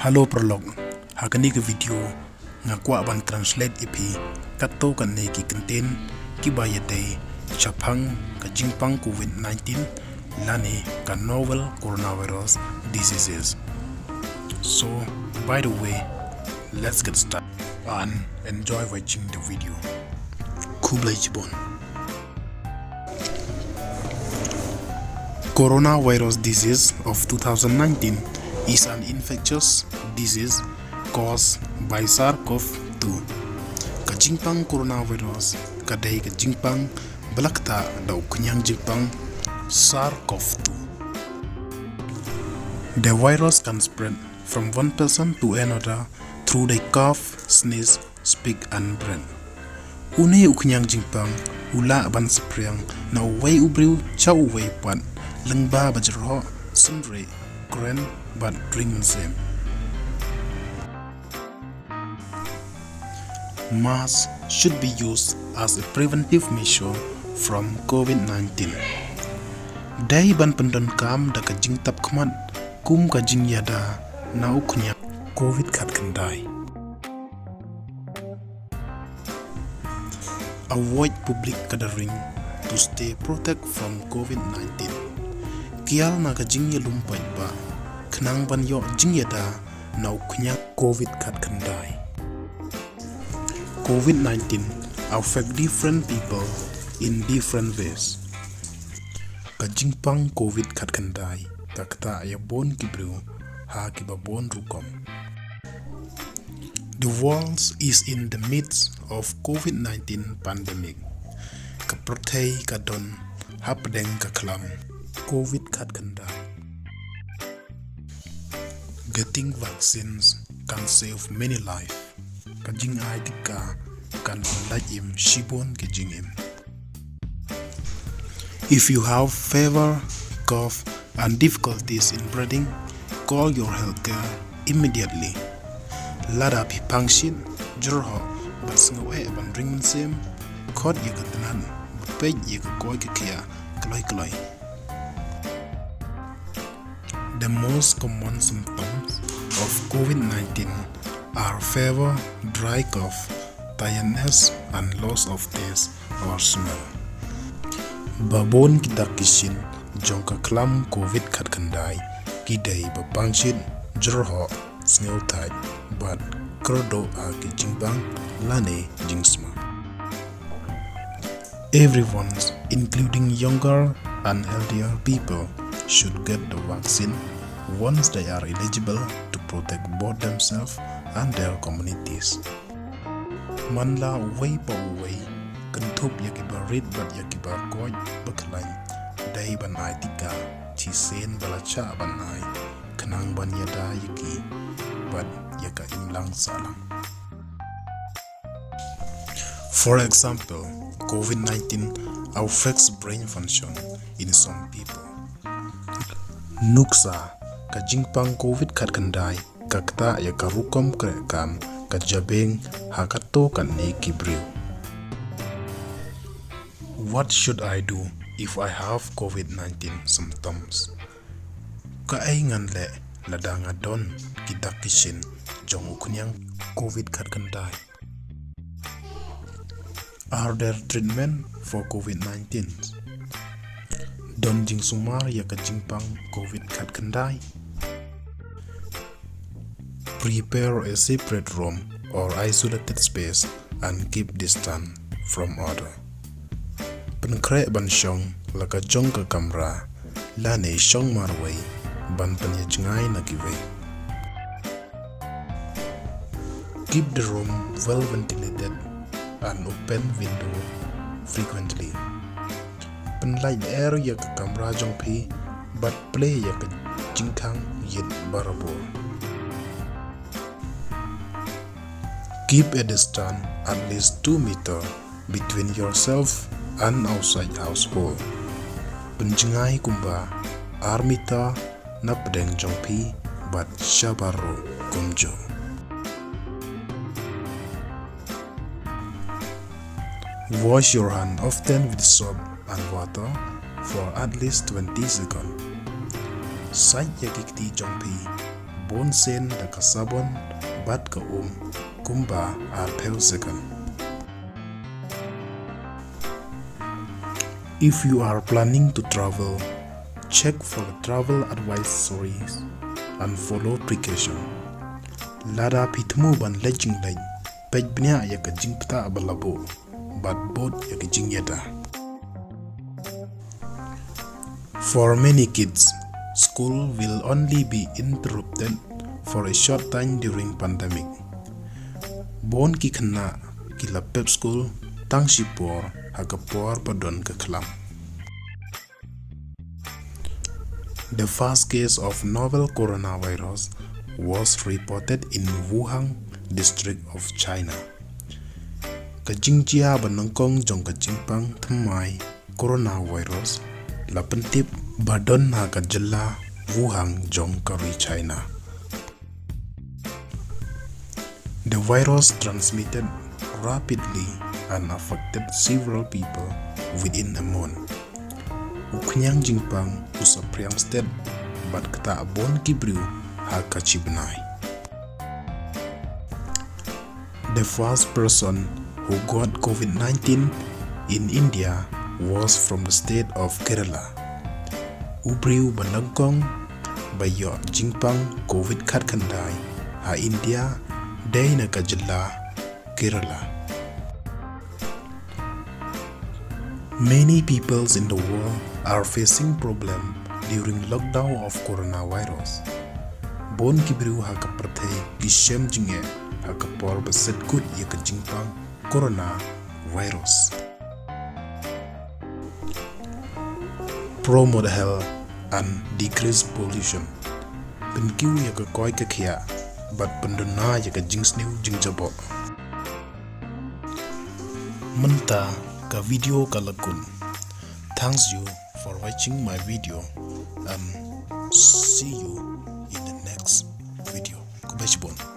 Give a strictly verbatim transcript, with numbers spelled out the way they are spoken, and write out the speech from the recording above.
Hello paralok, ha kane ka video nga kwah ban translate ïa phi katto katne ki kyntien kiba ïadei shaphang ka jingpang covid nineteen lane ka novel coronavirus diseases. So, by the way, let's get started and enjoy watching the video. Khublei shibun. Coronavirus disease of two thousand nineteen is an infectious disease caused by SARS-CoV two. Ka jingpang coronavirus ka dei ka jingpang ba la ktah da u khñiang jingpang SARS-CoV two. The virus can spread from one person to another through the cough, sneeze, speak and breathe. Une u khñiang jingpang u lah ban spread na uwei u briew sha uwei pat lyngba ba jyrhoh, synrih, kren bad ring mynsiem. Mask should be used as a preventive measure from covid nineteen. Dei ban pyndonkam da ka jingtap khmat kum ka jingïada na u khñiang covid khatkhyndai. Avoid public gathering to stay protect from covid nineteen. Kiar na ka jingïalum paidbah khnang ban ïoh jingïada na u khñiang covid khatkhyndai. Covid nineteen affect different people in different ways. Ka jingpang covid khatkhyndai ka ktah ïa bun ki briew ha kiba bun rukom. The world is in the midst of covid nineteen pandemic. Ka pyrthei ka don hapdeng ka khlam covid khatkhyndai. Getting vaccines can save many lives. Ka jingai tika kan pyllait im shibun ki jingim. If you have fever, cough and difficulties in breathing, call your healthcare immediately. Lada phi pang shit, jyrhoh bad sngew eh ban ring mynsiem, khot ïa ka tnat bad peit ïa ka koi ka khiah kloi kloi. The most common symptoms of covid nineteen are fever, dry cough, tiredness and loss of taste or smell. Ba bun ki dak ki shin jong ka khlam covid khatkhyndai ki dei ba pang shit, jyrhoh, sngew thait bad kyrduh ha ki jingbang lane jingsma. Everyone, including younger and healthier people, should get the vaccine once they are eligible to protect both themselves and their communities. Man la uwei pa uwei, kynthup ïa kiba rit bad ïa kiba koit ba khlaiñ, dei ban ai tika shisien ba la shah ban ai, khnang ban ïada ïa ki bad ïa ka imlang sahlang. For example, covid nineteen affects brain function in some people. Nuksa, ka jingpang covid khatkhyndai ka ktah ïa ka rukom kreh kam ka jabieng ha katto katne ki briew. What should I do if I have covid nineteen symptoms? Kaei ngan leh lada nga don ki dak ki shin jong u khñiang covid khatkhyndai? Are there treatment for covid nineteen? Don jingsumar ïa ka jingpang covid khatkhyndai? Prepare a separate room or isolated space and keep distance from other. Pynkhreh ban shong la ka jong ka kamra lane shong marwei ban pynïajngai na kiwei. Keep the room well ventilated and open window frequently. Pynlait lyer ïa ka kamra jong phi bad plie ïa ka jingkhang ïit barabor. Keep a distance at least two meter between yourself and outside household. Pynjngai kumba ar meter na pdeng jong phi bad shabar ruh kumjuh. Wash your hand often with soap and water for at least twenty seconds. Sait ïa ki kti jong phi bun sien da ka sabon bad ka um kumba arphew second. If you are planning to travel, check for the travel advisories and follow precaution. Lada phi thmu ban leit jingleit, peit bniah ïa ka jingpyntah ba la buh bad bud ïa ka jingïada. For many kids, school will only be interrupted for a short time during pandemic. Bun ki khynnah ki la pep skul tang shipor ha ka por ba don ka khlam. The first case of novel coronavirus was reported in Wuhan district of China. Ka jingjia ba nyngkong jong ka jingpang thymmai coronavirus la pyntip ba don ha ka jylla Wuhan jong ka ri China. The virus transmitted rapidly and affected several people within a month. U khñiang jingpang u saphriang stet bad ktah bun ki briew ha ka shi bnai. The first person who got COVID nineteen in India was from the state of Kerala. U briew ba nyngkong ba ïoh jingpang COVID khatkhyndai ha India dei na ka jylla Kerala. Many peoples in the world are facing problem during lockdown of coronavirus. Bun ki briew ha ka pyrthei ki shem jingeh ha ka por ba set kut ïa ka jingpang coronavirus. Promote health and decrease pollution. Pynkiew ïa ka koi ka khiah bad pynduna ïa ka jingsniew jingjaboh. Mynta ka video ka la kut. Thanks you for watching my video and see you in the next video. Khublei shibun.